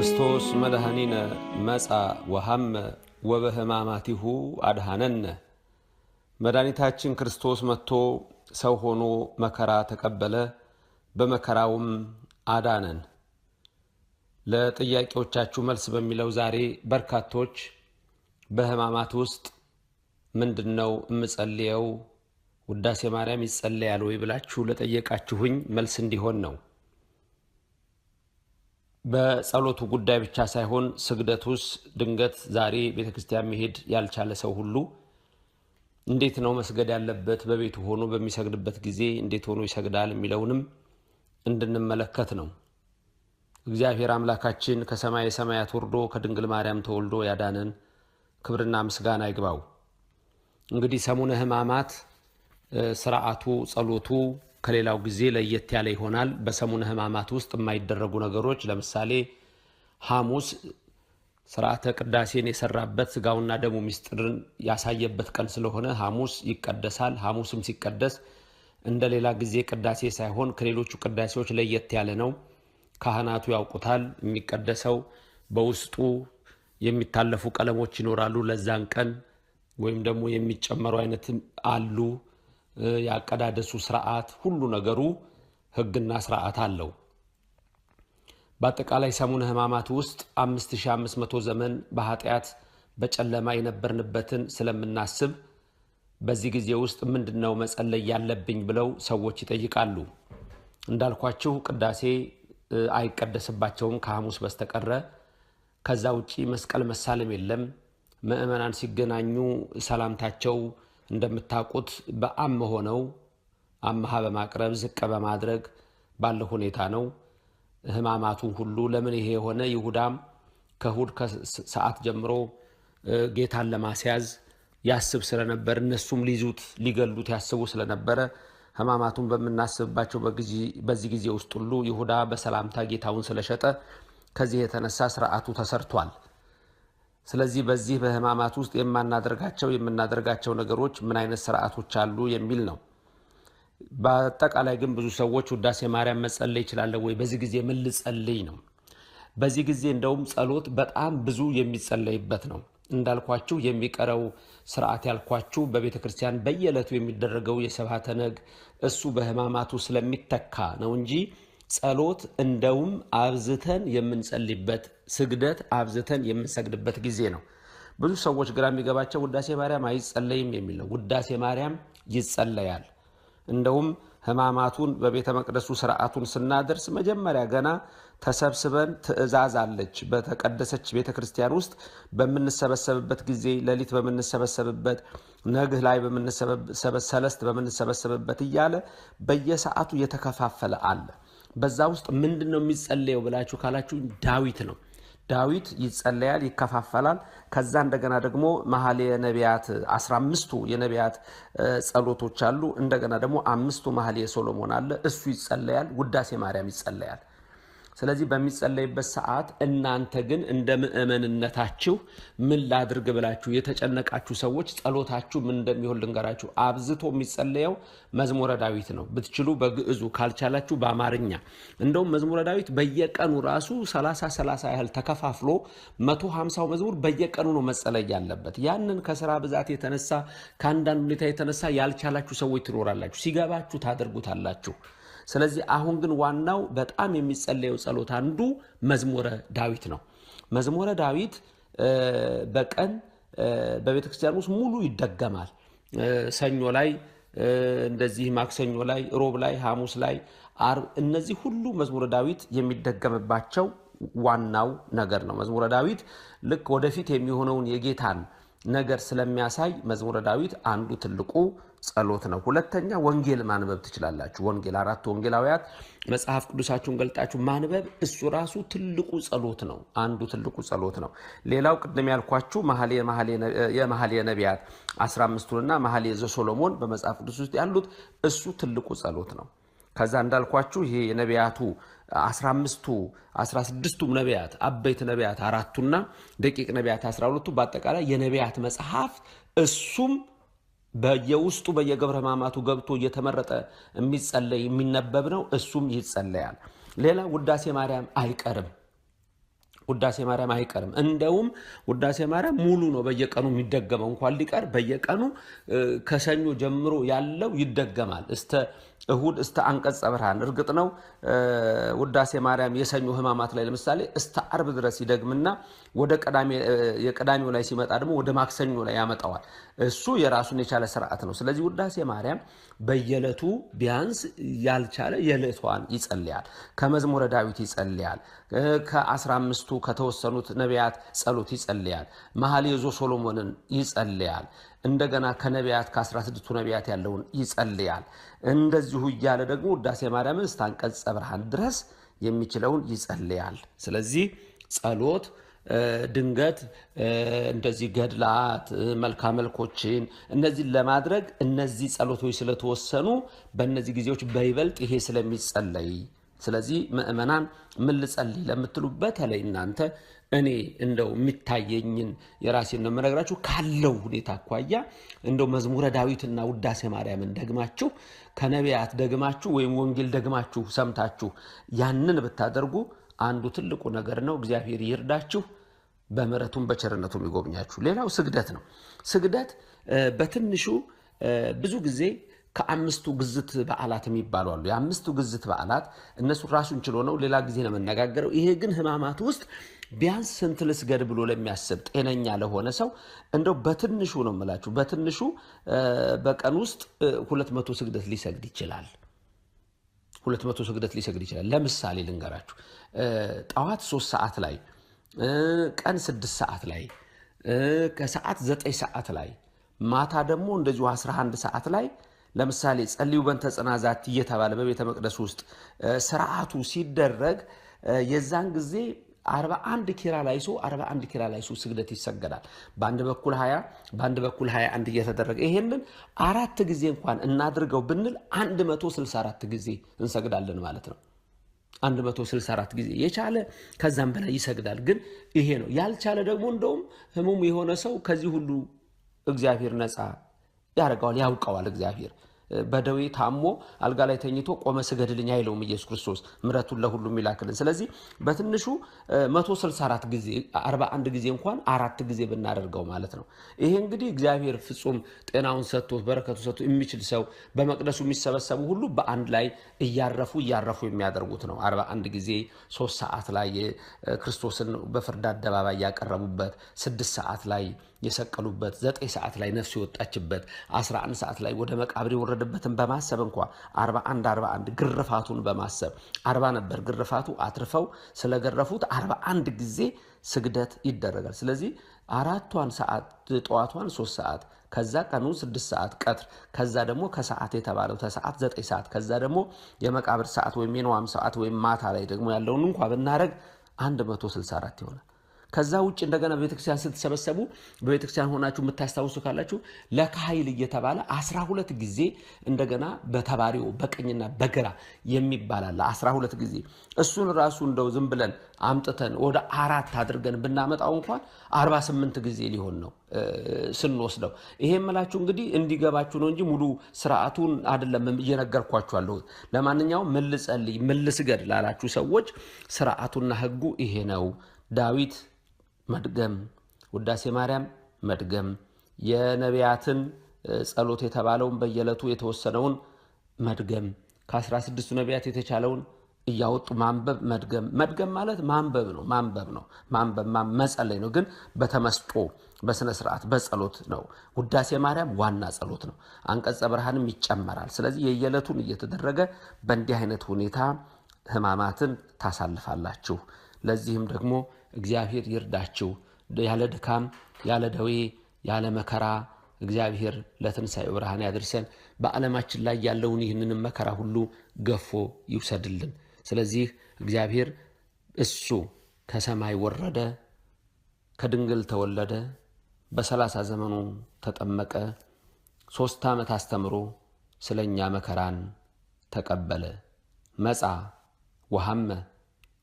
ክርስቶስ መድኃኒነ መጻ ወሐመ ወበሕማማቲሁ አድኃነነ። መድኃኒታችን ክርስቶስ መጥቶ ሰው ሆኖ መከራ ተቀበለ፣ በመከራውም አዳነን። ለጥያቄዎቻችሁ መልስ በሚለው ዛሬ በርካቶች በሕማማት ውስጥ ምንድን ነው እምጸልየው፣ ውዳሴ ማርያም ይጸለያል ወይ ብላችሁ ለጠየቃችሁኝ መልስ እንዲሆን ነው። በጸሎቱ ጉዳይ ብቻ ሳይሆን ስግደቱስ፣ ድንገት ዛሬ ቤተ ክርስቲያን መሄድ ያልቻለ ሰው ሁሉ እንዴት ነው መስገድ ያለበት፣ በቤቱ ሆኖ በሚሰግድበት ጊዜ እንዴት ሆኖ ይሰግዳል የሚለውንም እንድንመለከት ነው። እግዚአብሔር አምላካችን ከሰማይ ሰማያት ወርዶ ከድንግል ማርያም ተወልዶ ያዳነን ክብርና ምስጋና ይግባው። እንግዲህ ሰሙነ ሕማማት ስርዓቱ፣ ጸሎቱ ከሌላው ጊዜ ለየት ያለ ይሆናል። በሰሙነ ሕማማት ውስጥ የማይደረጉ ነገሮች ለምሳሌ ሐሙስ ስርዓተ ቅዳሴን የሰራበት፣ ስጋውና ደሙ ምስጢርን ያሳየበት ቀን ስለሆነ ሐሙስ ይቀደሳል። ሐሙስም ሲቀደስ እንደ ሌላ ጊዜ ቅዳሴ ሳይሆን ከሌሎቹ ቅዳሴዎች ለየት ያለ ነው። ካህናቱ ያውቁታል። የሚቀደሰው በውስጡ የሚታለፉ ቀለሞች ይኖራሉ። ለዛን ቀን ወይም ደግሞ የሚጨመሩ አይነት አሉ። የአቀዳደሱ ስርዓት ሁሉ ነገሩ ሕግና ስርዓት አለው። በአጠቃላይ ሰሙነ ሕማማት ውስጥ 5500 ዘመን በኃጢአት በጨለማ የነበርንበትን ስለምናስብ በዚህ ጊዜ ውስጥ ምንድን ነው መጸለይ ያለብኝ ብለው ሰዎች ይጠይቃሉ። እንዳልኳችሁ ቅዳሴ አይቀደስባቸውም ከሐሙስ በስተቀረ። ከዛ ውጪ መስቀል መሳለም የለም። ምዕመናን ሲገናኙ ሰላምታቸው እንደምታውቁት በአም ሆነው አምሃ በማቅረብ ዝቅ በማድረግ ባለ ሁኔታ ነው። ሕማማቱን ሁሉ ለምን ይሄ የሆነ፣ ይሁዳም ከእሑድ ሰዓት ጀምሮ ጌታን ለማስያዝ ያስብ ስለነበር፣ እነሱም ሊይዙት ሊገሉት ያስቡ ስለነበረ፣ ሕማማቱን በምናስብባቸው በዚህ ጊዜ ውስጥ ሁሉ ይሁዳ በሰላምታ ጌታውን ስለሸጠ ከዚህ የተነሳ ስርዓቱ ተሰርቷል። ስለዚህ በዚህ በሕማማት ውስጥ የማናደርጋቸው የምናደርጋቸው ነገሮች ምን አይነት ስርዓቶች አሉ የሚል ነው። በአጠቃላይ ግን ብዙ ሰዎች ውዳሴ ማርያም መጸለይ ይችላለሁ ወይ፣ በዚህ ጊዜ ምን ልጸልይ ነው? በዚህ ጊዜ እንደውም ጸሎት በጣም ብዙ የሚጸለይበት ነው። እንዳልኳችሁ የሚቀረው ስርዓት ያልኳችሁ በቤተ ክርስቲያን በየዕለቱ የሚደረገው የስብሐተ ነግ እሱ በሕማማቱ ስለሚተካ ነው እንጂ ጸሎት እንደውም አብዝተን የምንጸልይበት፣ ስግደት አብዝተን የምንሰግድበት ጊዜ ነው። ብዙ ሰዎች ግራ የሚገባቸው ውዳሴ ማርያም አይጸለይም የሚል ነው። ውዳሴ ማርያም ይጸለያል። እንደውም ሕማማቱን በቤተ መቅደሱ ስርዓቱን ስናደርስ መጀመሪያ ገና ተሰብስበን ትእዛዝ አለች። በተቀደሰች ቤተ ክርስቲያን ውስጥ በምንሰበሰብበት ጊዜ፣ ሌሊት በምንሰበሰብበት፣ ነግህ ላይ ሰለስት በምንሰበሰብበት እያለ በየሰዓቱ የተከፋፈለ አለ። በዛ ውስጥ ምንድን ነው የሚጸለየው ብላችሁ ካላችሁ ዳዊት ነው። ዳዊት ይጸለያል፣ ይከፋፈላል። ከዛ እንደገና ደግሞ መኃልየ ነቢያት 15ቱ የነቢያት ጸሎቶች አሉ። እንደገና ደግሞ 5ቱ መኃልየ ሶሎሞን አለ። እሱ ይጸለያል። ውዳሴ ማርያም ይጸለያል። ስለዚህ በሚጸለይበት ሰዓት እናንተ ግን እንደ ምእመንነታችሁ ምን ላድርግ ብላችሁ የተጨነቃችሁ ሰዎች ጸሎታችሁ ምን እንደሚሆን ልንገራችሁ። አብዝቶ የሚጸለየው መዝሙረ ዳዊት ነው። ብትችሉ በግዕዙ፣ ካልቻላችሁ በአማርኛ። እንደውም መዝሙረ ዳዊት በየቀኑ ራሱ 30 30 ያህል ተከፋፍሎ 150ው መዝሙር በየቀኑ ነው መጸለይ ያለበት። ያንን ከስራ ብዛት የተነሳ፣ ከአንዳንድ ሁኔታ የተነሳ ያልቻላችሁ ሰዎች ትኖራላችሁ። ሲገባችሁ ታደርጉታላችሁ። ስለዚህ አሁን ግን ዋናው በጣም የሚጸለየው ጸሎት አንዱ መዝሙረ ዳዊት ነው። መዝሙረ ዳዊት በቀን በቤተ ክርስቲያን ውስጥ ሙሉ ይደገማል። ሰኞ ላይ እንደዚህ፣ ማክሰኞ ላይ፣ ሮብ ላይ፣ ሐሙስ ላይ፣ ዓርብ፣ እነዚህ ሁሉ መዝሙረ ዳዊት የሚደገምባቸው ዋናው ነገር ነው። መዝሙረ ዳዊት ልክ ወደፊት የሚሆነውን የጌታን ነገር ስለሚያሳይ መዝሙረ ዳዊት አንዱ ትልቁ ጸሎት ነው። ሁለተኛ ወንጌል ማንበብ ትችላላችሁ። ወንጌል፣ አራቱ ወንጌላውያት መጽሐፍ ቅዱሳችሁን ገልጣችሁ ማንበብ እሱ ራሱ ትልቁ ጸሎት ነው። አንዱ ትልቁ ጸሎት ነው። ሌላው ቅድም ያልኳችሁ የመኃልየ ነቢያት 15ቱንና መኃልየ ዘሶሎሞን በመጽሐፍ ቅዱስ ውስጥ ያሉት እሱ ትልቁ ጸሎት ነው። ከዛ እንዳልኳችሁ ይሄ የነቢያቱ 15ቱ 16ቱም ነቢያት፣ አበይት ነቢያት አራቱና ደቂቅ ነቢያት 12ቱ፣ በአጠቃላይ የነቢያት መጽሐፍ እሱም በየውስጡ በየገብረ ሕማማቱ ገብቶ እየተመረጠ የሚጸለይ የሚነበብ ነው። እሱም ይጸለያል። ሌላ ውዳሴ ማርያም አይቀርም። ውዳሴ ማርያም አይቀርም። እንደውም ውዳሴ ማርያም ሙሉ ነው በየቀኑ የሚደገመው፣ እንኳን ሊቀር በየቀኑ ከሰኞ ጀምሮ ያለው ይደገማል እስተ እሁድ እስተ አንቀጸ ብርሃን። እርግጥ ነው ውዳሴ ማርያም የሰኞ ሕማማት ላይ ለምሳሌ እስተ አርብ ድረስ ይደግምና ወደ የቅዳሜው ላይ ሲመጣ ደግሞ ወደ ማክሰኞ ላይ ያመጣዋል። እሱ የራሱን የቻለ ስርዓት ነው። ስለዚህ ውዳሴ ማርያም በየዕለቱ ቢያንስ ያልቻለ የዕለቷን ይጸልያል። ከመዝሙረ ዳዊት ይጸልያል። ከ15ቱ ከተወሰኑት ነቢያት ጸሎት ይጸልያል። መኃልየ ዘሶሎሞንን ይጸልያል። እንደገና ከነቢያት ከ16ቱ ነቢያት ያለውን ይጸልያል። እንደዚሁ እያለ ደግሞ ውዳሴ ማርያምን እስከ አንቀጸ ብርሃን ድረስ የሚችለውን ይጸልያል። ስለዚህ ጸሎት ድንገት እንደዚህ ገድላት፣ መልካ መልኮችን እነዚህን ለማድረግ እነዚህ ጸሎቶች ስለተወሰኑ በእነዚህ ጊዜዎች በይበልጥ ይሄ ስለሚጸለይ፣ ስለዚህ ምእመናን ምን ልጸልይ ለምትሉ በተለይ እናንተ እኔ እንደው የሚታየኝን የራሴን ነው የምነግራችሁ። ካለው ሁኔታ አኳያ እንደው መዝሙረ ዳዊትና ውዳሴ ማርያምን ደግማችሁ፣ ከነቢያት ደግማችሁ ወይም ወንጌል ደግማችሁ ሰምታችሁ ያንን ብታደርጉ አንዱ ትልቁ ነገር ነው። እግዚአብሔር ይርዳችሁ፣ በምሕረቱም በቸርነቱም ይጎብኛችሁ። ሌላው ስግደት ነው። ስግደት በትንሹ ብዙ ጊዜ ከአምስቱ ግዝት በዓላት የሚባሉ አሉ። የአምስቱ ግዝት በዓላት እነሱ ራሱን ችሎ ነው፣ ሌላ ጊዜ ነው የምነጋገረው። ይሄ ግን ሕማማት ውስጥ ቢያንስ ስንት ልስገድ ብሎ ለሚያስብ ጤነኛ ለሆነ ሰው እንደው በትንሹ ነው የምላችሁ፣ በትንሹ በቀን ውስጥ 200 ስግደት ሊሰግድ ይችላል። 200 ስግደት ሊሰግድ ይችላል። ለምሳሌ ልንገራችሁ፣ ጠዋት 3 ሰዓት ላይ፣ ቀን 6 ሰዓት ላይ፣ ከሰዓት 9 ሰዓት ላይ፣ ማታ ደግሞ እንደዚሁ 11 ሰዓት ላይ፣ ለምሳሌ ጸልዩ በእንተ ጽናዛት እየተባለ በቤተ መቅደስ ውስጥ ስርዓቱ ሲደረግ የዛን ጊዜ 41 ኪራላይሶ 41 ኪራላይሶ ስግደት ይሰገዳል። በአንድ በኩል 20፣ በአንድ በኩል 21 እየተደረገ ይሄንን አራት ጊዜ እንኳን እናድርገው ብንል 164 ጊዜ እንሰግዳለን ማለት ነው። 164 ጊዜ የቻለ ከዛም በላይ ይሰግዳል። ግን ይሄ ነው። ያልቻለ ደግሞ እንደውም ህሙም የሆነ ሰው ከዚህ ሁሉ እግዚአብሔር ነፃ ያደርገዋል፣ ያውቀዋል። እግዚአብሔር በደዌ ታሞ አልጋ ላይ ተኝቶ ቆመ ስገድልኝ አይለውም። ኢየሱስ ክርስቶስ ምሕረቱን ለሁሉም ይላክልን። ስለዚህ በትንሹ 164 ጊዜ፣ 41 ጊዜ እንኳን አራት ጊዜ ብናደርገው ማለት ነው። ይሄ እንግዲህ እግዚአብሔር ፍጹም ጤናውን ሰጥቶት በረከቱ ሰጥቶ የሚችል ሰው በመቅደሱ የሚሰበሰቡ ሁሉ በአንድ ላይ እያረፉ እያረፉ የሚያደርጉት ነው። 41 ጊዜ 3 ሰዓት ላይ ክርስቶስን በፍርድ አደባባይ ያቀረቡበት፣ 6 ሰዓት ላይ የሰቀሉበት፣ 9 ሰዓት ላይ ነፍስ የወጣችበት፣ 11 ሰዓት ላይ ወደ መቃብር የወረደበትን በማሰብ እንኳ 41 41 ግርፋቱን በማሰብ፣ 40 ነበር ግርፋቱ፣ አትርፈው ስለገረፉት 41 ጊዜ ስግደት ይደረጋል። ስለዚህ አራቷን ሰዓት፣ ጠዋቷን 3 ሰዓት፣ ከዛ ቀኑ 6 ሰዓት ቀትር፣ ከዛ ደግሞ ከሰዓት የተባለው ተሰዓት 9 ሰዓት፣ ከዛ ደግሞ የመቃብር ሰዓት ወይም የነዋም ሰዓት ወይም ማታ ላይ ደግሞ ያለውን እንኳ ብናደርግ 164 ይሆናል። ከዛ ውጭ እንደገና በቤተክርስቲያን ስትሰበሰቡ በቤተክርስቲያን ሆናችሁ የምታስታውሱ ካላችሁ ለካህይል እየተባለ 12 ጊዜ እንደገና በተባሪው በቀኝና በግራ የሚባል አለ። 12 ጊዜ እሱን ራሱ እንደው ዝም ብለን አምጥተን ወደ አራት አድርገን ብናመጣው እንኳን 48 ጊዜ ሊሆን ነው ስንወስደው። ይሄ የምላችሁ እንግዲህ እንዲገባችሁ ነው እንጂ ሙሉ ስርዓቱን አይደለም እየነገርኳችሁ ያለሁት። ለማንኛውም ምን ልጸልይ ምን ልስገድ ላላችሁ ሰዎች ስርዓቱና ህጉ ይሄ ነው። ዳዊት መድገም፣ ውዳሴ ማርያም መድገም፣ የነቢያትን ጸሎት የተባለውን በየዕለቱ የተወሰነውን መድገም፣ ከ16ቱ ነቢያት የተቻለውን እያወጡ ማንበብ መድገም። መድገም ማለት ማንበብ ነው፣ ማንበብ ነው፣ ማንበብ መጸለይ ነው። ግን በተመስጦ በስነ ስርዓት በጸሎት ነው። ውዳሴ ማርያም ዋና ጸሎት ነው። አንቀጸ ብርሃንም ይጨመራል። ስለዚህ የየዕለቱን እየተደረገ በእንዲህ አይነት ሁኔታ ሕማማትን ታሳልፋላችሁ። ለዚህም ደግሞ እግዚአብሔር ይርዳችሁ። ያለ ድካም፣ ያለ ደዌ፣ ያለ መከራ እግዚአብሔር ለትንሣኤው ብርሃን ያድርሰን። በዓለማችን ላይ ያለውን ይህንንም መከራ ሁሉ ገፎ ይውሰድልን። ስለዚህ እግዚአብሔር እሱ ከሰማይ ወረደ፣ ከድንግል ተወለደ፣ በ30 ዘመኑ ተጠመቀ፣ 3 ዓመት አስተምሮ ስለኛ መከራን ተቀበለ። መጻ ወሐመ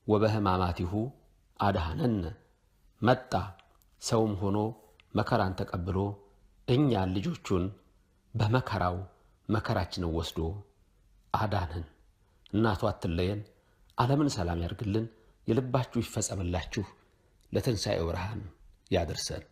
ወበሕማማቲሁ አድኀነነ። መጣ ሰውም ሆኖ መከራን ተቀብሎ እኛን ልጆቹን በመከራው መከራችንን ወስዶ አዳነን። እናቱ አትለየን፣ ዓለምን ሰላም ያድርግልን። የልባችሁ ይፈጸምላችሁ። ለትንሣኤው ብርሃን ያድርሰን።